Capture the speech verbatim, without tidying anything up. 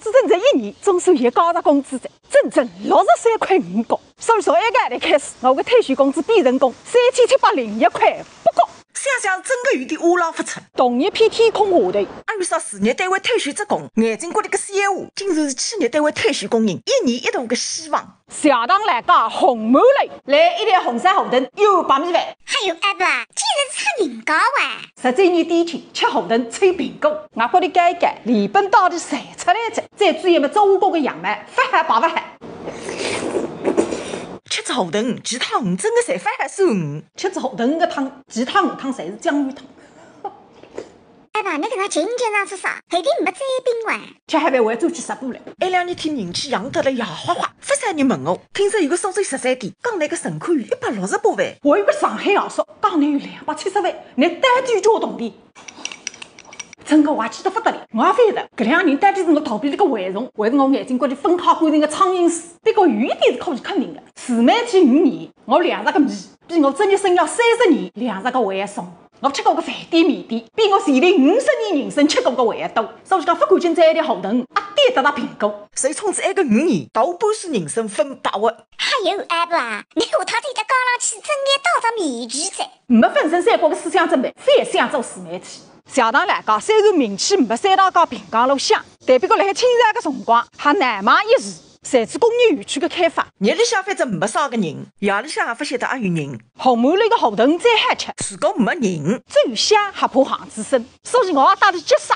只整整一年，总算也加着工资哉，整整六十三块五角。所以从埃个号头开始，我个退休工资变成功三千七百零一块八角。想想真个有点无拉勿出。同一片天空下头，二月十四日单位退休职工眼睛角里个鲜花，竟然是企业单位退休工人一年一度个希望。谢堂来家红满楼，来一条红烧河豚，一碗白米饭。还有阿爸，今日是出人家哇！十九年店庆，吃河豚，抽苹果。我觉得该该，连本带利侪出来哉，再注意么，做五谷个样貌，发好白勿好。吃只河豚，其他鱼真个侪发好酸。吃只河豚个汤，其他鱼汤侪是酱油汤。 阿爸，侬搿能紧张是啥？后头没再冰哇？吃海饭，我要转去直播了。埃两日天人气旺得来野花花，勿少人问我，听说有个苏州十三店，讲拿个存款有一百六十八万。我有个上海爷叔，讲拿有两百七十万，拿单点交铜钿。真个滑稽得勿得了，我也勿晓得，搿两个人到底是我肚皮里个蛔虫，还是我眼睛角里分开感情个苍蝇屎？不过有一点是可以肯定个，自媒体五年，我两只个米，比我职业生涯三十年两只个还要松。 我吃过个饭店面店，比我前头五十年人生吃过个还要多。所以讲，勿管今朝一条河豚，阿爹得到苹果。谁从此埃个五年，大半世人生分把握。还有阿爸，侬下趟再到江浪去，真要戴只面具噻。没粉身碎骨个思想准备，勿想做自媒体。谢堂来家虽然名气没三大家平江路响，但不过辣海清朝个辰光，还难买一时。 侪是工业园区个开发。日里向反正没啥个人，夜里向也勿晓得阿有人。红满楼个河豚最好吃，如果没人，只有香还怕巷子深，所以我也带了急煞。